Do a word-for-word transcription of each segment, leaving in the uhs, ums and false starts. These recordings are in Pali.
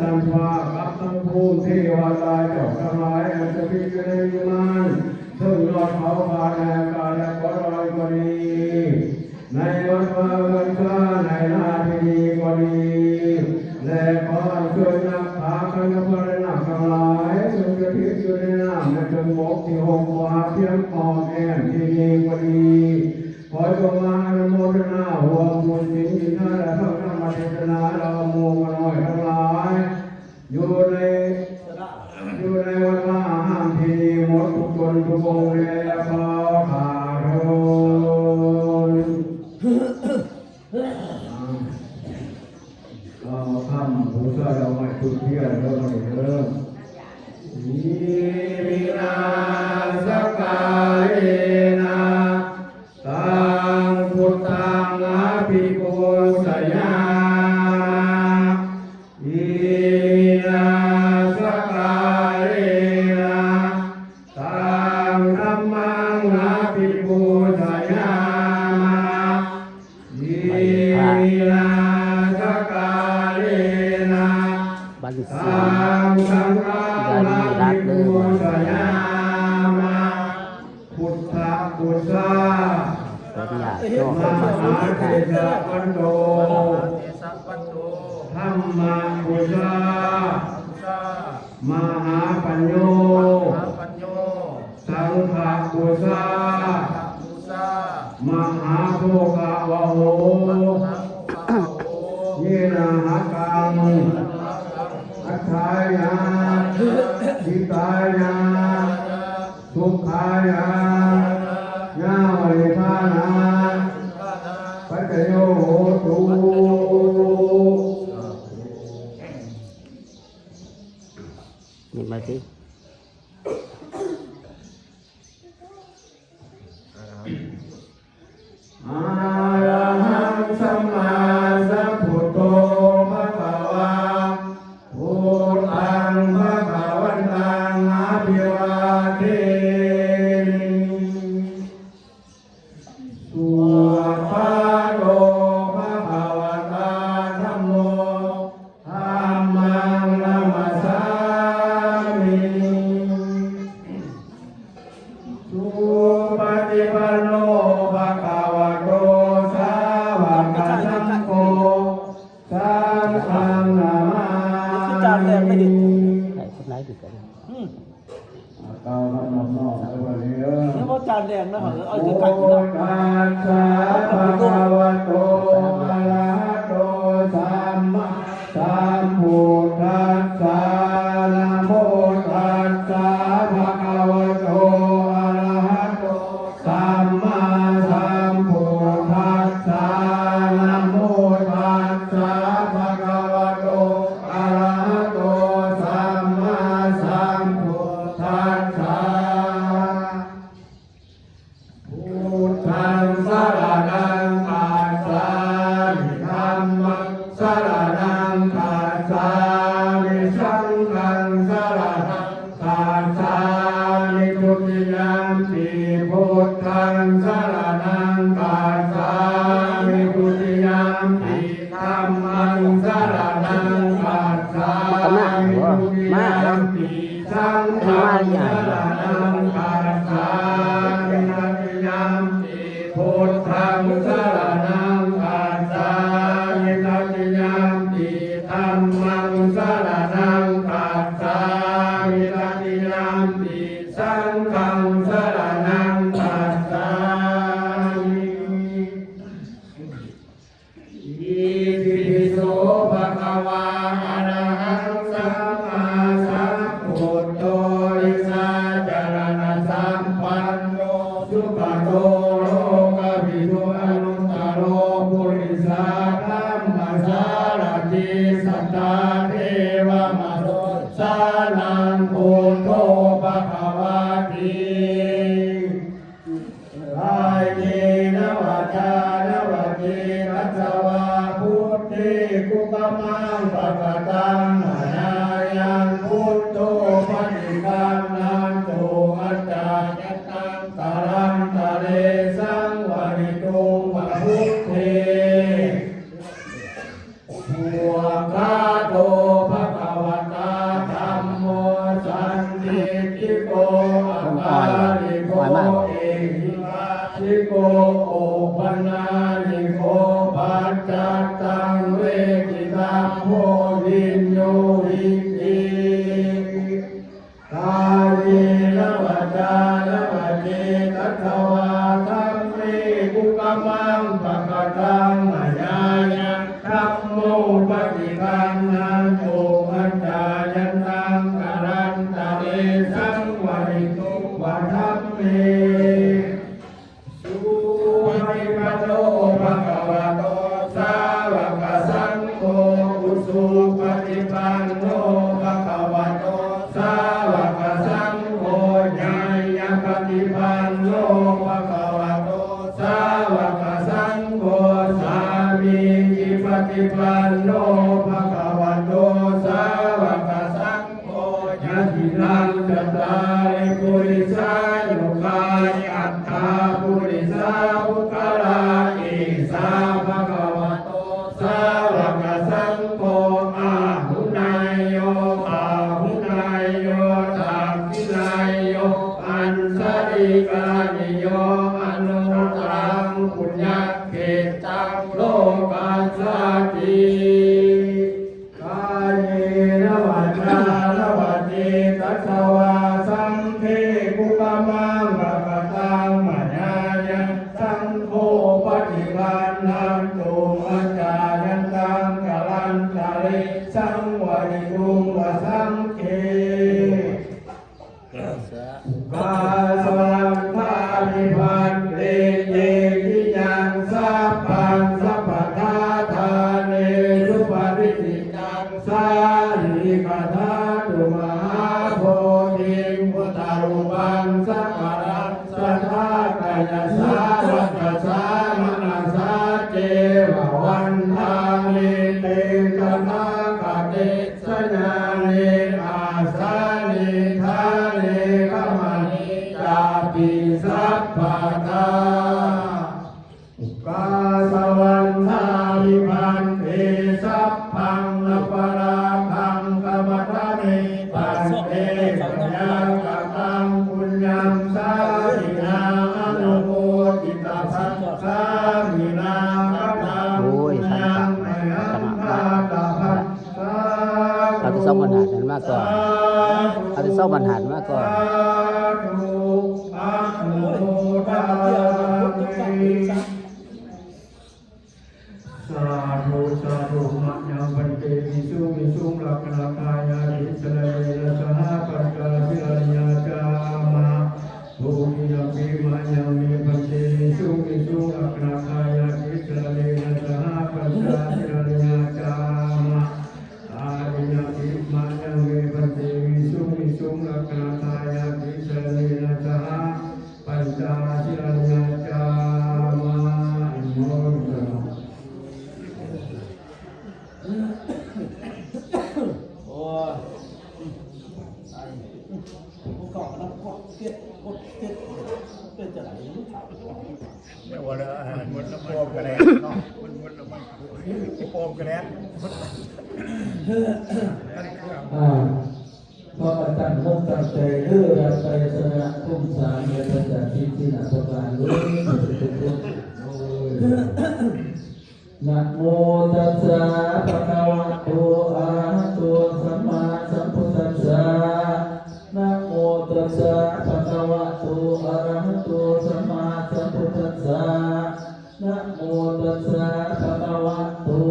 ท่านฟ้ากับทั้งภูมิเทวดาเจ้าทั้งหลายอันสถิตอยู่ในวิมานเทิงยอดเขาผาแดงกาและขอลอยก็ดี ในวัดวาเรือนซาในราชที่นี้ก็ดี และขออัญเชิญนาคาคันธพรรณนาคทั้งหลายซึ่งสถิตอยู่ในน้ำในเทิงบกที่ห่มผ้าเพียงอ้อมแอมที่นี้ก็ดี ขอจงมาอนุโมทนาร่วมบุญศีลกินทานและฟังธรรมเทศนาเราหมู่ข้าน้อยทั้งหลาย อยู่ใน อยู่ในวัดวาอารามที่นี้หมดทุกตนทุกองค์แลเถิด เอาคำบูชาดอกไม้ธูปเทียนเด้อมื้อนี้เด้อ Iminā sakkārena taṃ buddhaṃ abhipūjayāma. Iminā sakkārena taṃ dhammaṃ abhipūjayāma. Iminā sakkārena บัญชี taṃ saṅghaṃ เดือนนี้รัฐเลย abhipūjayāma. Buddhapūjā เป็นญาติโยม mahātejavanto. Dhammapūjā mahāpañño. Saṅghapūjā mahābhogavaho. Yena hakaṃ atthāya hitāya sukhāya yāva nibbānapaccayo hotu. นี่มาสิ Arahaṃ sammāsambuddho bhagavā, buddhaṃ bhagavantaṃ abhivādemi. Svākkhāto bhagavatā dhammo, dhammaṃ namassāmi. Supaṭipanno bhagavato sāvakasaṅgho, saṅghaṃ namāmi. อืม เอาเตามาหน่อมๆ เอาไว้เลยเด้อ แล้วก็จานแดงนะ เอา Namo tassa bhagavato arahato sammāsambuddhassa. Namo tassa bhagavato arahato sammāsambuddhassa. Namo tassa bhagavato arahato sammāsambuddhassa. Buddhaṃ saraṇaṃ gacchāmi. Dhammaṃ saraṇaṃ gacchāmi. Saṅghaṃ saraṇaṃ gacchāmi. Dutiyampi buddhaṃ saraṇaṃ gacchāmi. Dutiyampi dhammaṃ saraṇaṃ gacchāmi. มา Dutiyampi saṅghaṃ saraṇaṃ gacchāmi. Tatiyampi buddhaṃ saraṇaṃ gacchāmi. Tatiyampi dhammaṃ saraṇaṃ gacchāmi. Tatiyampi saṅghaṃ saraṇaṃ gacchāmi. Itipi so bhagavā arahaṃ sammāsambuddho vijjācaraṇasampanno sugato lokavidū anuttaro purisadammasārathi satthā devamanussānaṃ buddho bhagavāti. Kāyena vācāya va cetasā vā buddhe kukammaṃ pakataṃ mayā yaṃ buddho paṭiggaṇhatu accayantaṃ kālantare saṃvarituṃ va buddhe. Svākkhāto bhagavā Supaṭipanno bhagavato sāvakasaṅgho, yadidaṃ cattāri purisayugāni aṭṭha purisapuggalā, esa bhagavato sāvakasaṅgho, āhuneyyo pāhuneyyo dakkhiṇeyyo añjalikaraṇīyo, anuttaraṃ puññakkhettaṃ lokassāti. Kāyena vācāya va cetasā vā, saṅghe kukammaṃ pakataṃ mayā yaṃ, saṅgho paṭiggaṇhatu accayantaṃ, kālantare saṃvarituṃ va saṅghe. Ukāsa vandāmi bhante cetiyaṃ sabbaṃ sabbaṭṭhānesu paṇidhi taṃ sārīrikadhātu mahābodhiṃ buddharūpaṃ sakalaṃ sadā, kāyasā vacasā manasā ceva vandāmi te tathāgate, sayane āsane ṭhāne gamane cāpi sabbadā. Ukāsa vandāmi bhante sabbaṃ aparādhaṃ khamatha me bhante, mayā kataṃ puññaṃ sāminā anumoditabbaṃ, sāminā kataṃ โอ้ย puññaṃ ท่าน mayhaṃ dātabbaṃ. เอาแต่สองพันห้านั้นมาก่อน เอาแต่สองพันห้านั้นมาก่อน Sādhu, sādhu. Mayaṃ bhante visuṃ visuṃ rakkhaṇatthāya tisaraṇena saha pañca sīlāni yācāma. Dutiyampi mayaṃ me bhante visuṃ visuṃ rakkhaṇatthāya tisaraṇena saha pañca sīlāni yācāma. Tatiyampi mayaṃ me bhante visuṃ visuṃ rakkhaṇatthāya tisaraṇena saha pañca sīlāni yācāma. โอ้ย ไอ้ ผู้เข้ามานั่งกดเก็ดกดเก็ด เป็นจะไหนมันถามตัว เนี่ยว่าแล้ว มันหมดแล้ว มันโอมกันแล้วเนาะ มันหมดแล้ว มันโอมกันแล้ว อ่า พากันตั้งอกตั้งใจเด้อ รับชัยชนะทุกสาม อย่าไปจากที่ที่หนักประการเลย ทุกคน โอ้ย Namo tassa bhagavato arahato sammāsambuddhassa. Namo tassa bhagavato arahato sammāsambuddhassa. Namo tassa bhagavato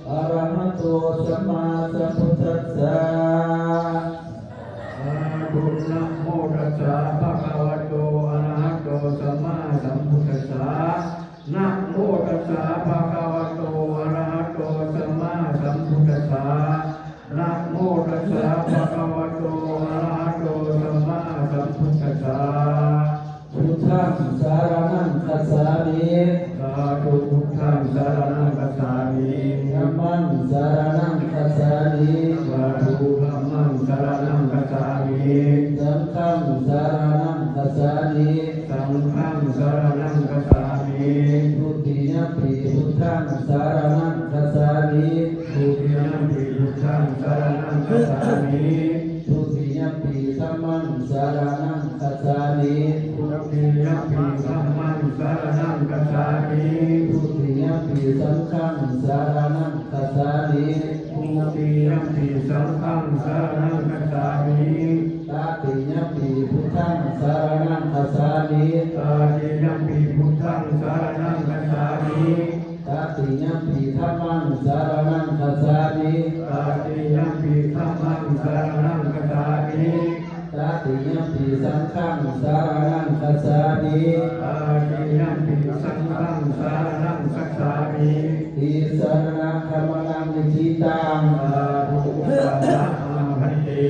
arahato sammāsambuddhassa. Sādhu. Namo tassa bhagavato arahato sammāsambuddhassa. Namo tassa bhagavato arahato sammāsambuddhassa. Namo tassa bhagavato arahato sammāsambuddhassa. Buddhaṃ saraṇaṃ gacchāmi. Sādhu. Buddhaṃ saraṇaṃ gacchāmi. Dhammaṃ saraṇaṃ gacchāmi. Sādhu. Dhammaṃ saraṇaṃ gacchāmi. Saṅghaṃ saraṇaṃ gacchāmi. Saṅghaṃ saraṇaṃ gacchāmi. Dutiyampi buddhaṃ saraṇaṃ gacchāmi. Dutiyampi buddhaṃ saraṇaṃ gacchāmi. Dutiyampi dhammaṃ saraṇaṃ gacchāmi. Dutiyampi dhammaṃ saraṇaṃ gacchāmi. Dutiyampi saṅghaṃ saraṇaṃ gacchāmi. Dutiyampi saṅghaṃ saraṇaṃ gacchāmi. Tatiyampi buddhaṃ saraṇaṃ gacchāmi. Tatiyampi buddhaṃ saraṇaṃ gacchāmi. Tatiyampi dhammaṃ saraṇaṃ gacchāmi. Tatiyampi dhammaṃ saraṇaṃ gacchāmi. Tatiyampi saṅghaṃ saraṇaṃ gacchāmi. Tatiyampi saṅghaṃ saraṇaṃ gacchāmi. Tisaraṇagamanaṃ niṭṭhitaṃ. Sādhu. Ukāsa mā bhante.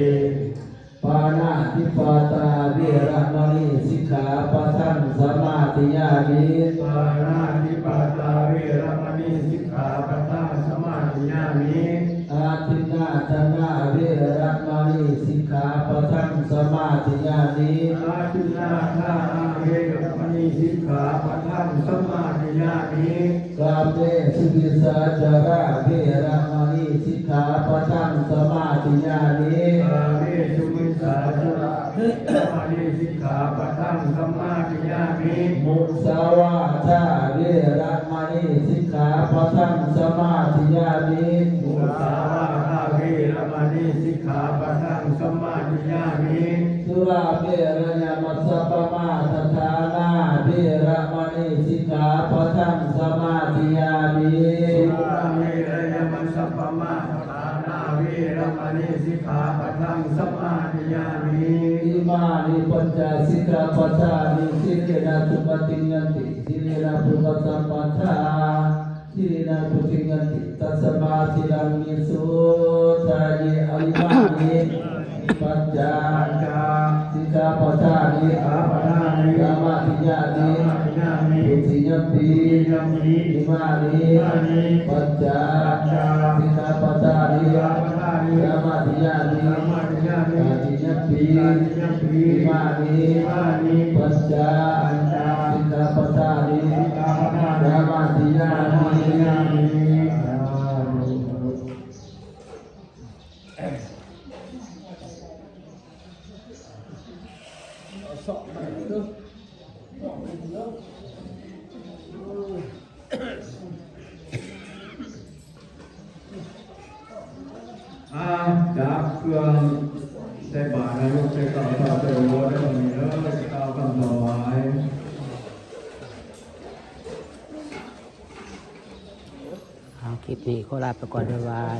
Pāṇātipātā veramaṇī sikkhāpadaṃ samādiyāmi. Pāṇātipātā veramaṇī sikkhā Sikkhāpadaṃ samādiyāmi. Adinnādānā veramaṇī sikkhāpadaṃ samādiyāmi. Adinnādānā veramaṇī sikkhāpadaṃ samādiyāmi. Kāmesu micchācārā veramaṇī sikkhāpadaṃ samādiyāmi. Kāmesu micchācārā veramaṇī sikkhāpadaṃ samādiyāmi. Musāvādā veramaṇī sikkhāpadaṃ samādiyāmi. Musāvādā veramaṇī sikkhāpadaṃ samādiyāmi. Surāmerayamajjapamādaṭṭhānā veramaṇī sikkhāpadaṃ samādiyāmi. Surāmerayamajjapamādaṭṭhānā veramaṇī sikkhāpadaṃ samādiyāmi. Imāni pañca sikkhāpadāni. Sīlena sugatiṃ yanti, sīlena bhogasampadā, sīlena vuḍḍhiṃ yanti, tasmā sīlaṃ visodhaye. Imāni pañca sikkhāpadāni. Samādiyāmi. Vuḍḍhiyampi. Imāni pañca sikkhāpadāni. Samādiyāmi. Tatiyampi. Imāni pañca sikkhāpadāni. Samādiyāmi. อ่า จัดเครื่องใส่บาตรนะ ยกใส่เก้าเก้าใส่โอเด้อ นี่เด้อ เก้าคำถวาย เอา คลิปนี้ขอลาไปก่อน บ๊ายบาย